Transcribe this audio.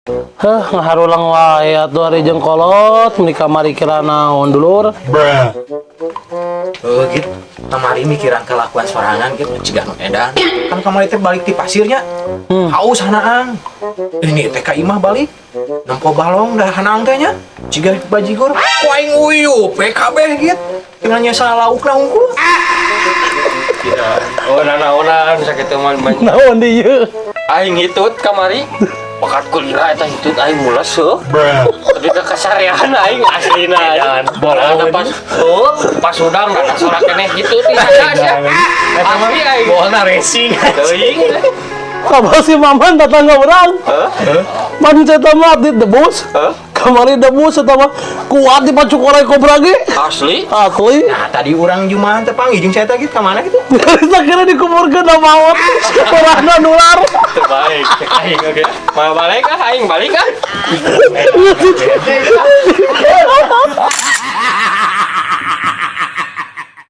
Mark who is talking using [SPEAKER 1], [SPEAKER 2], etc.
[SPEAKER 1] Heh, ngaharulang wae atuh ari jeung kolot, meuni kamari kira naon, dulur.
[SPEAKER 2] Oh gitu. Kamari mikiran kelakuan sorangan gitu, cigah nu edan. Kan kamari teh balik ti pasirnya. Haus hanaang. Ini teh ka imah balik. Nempo balong dah hanaang teh nya. Cigah bajigur. Ku aing uyup we kabeh gitu. Tinggal nyesa laukna hungkul.
[SPEAKER 3] Oh, nanaonan sakitu mah banyak.
[SPEAKER 1] Naon di ieu?
[SPEAKER 3] Aing hitut kamari. Bakat kulira eta hitut aing mules heuh. Tapi ke kasarean aing aslina aing. Bolong pas, oh, pas udang rada sorak keneh hitut di sia. Asli aing.
[SPEAKER 4] Bolna racing.
[SPEAKER 3] Teuing.
[SPEAKER 1] Kabar si Maman tetangga urang. Man eta mah di debus.
[SPEAKER 3] Hah?
[SPEAKER 1] Kamari debus eta mah kuat di pacu korai kobra ge.
[SPEAKER 3] Asli.
[SPEAKER 1] Asli.
[SPEAKER 2] Nah, tadi urang jumahan teh panggih jeung saya teh gitu ka mana gitu.
[SPEAKER 1] Sakira dikuburkeun na maot. Orangna nular.
[SPEAKER 3] Terbaik. Aing oke. Mau balik ah, aing balik ah.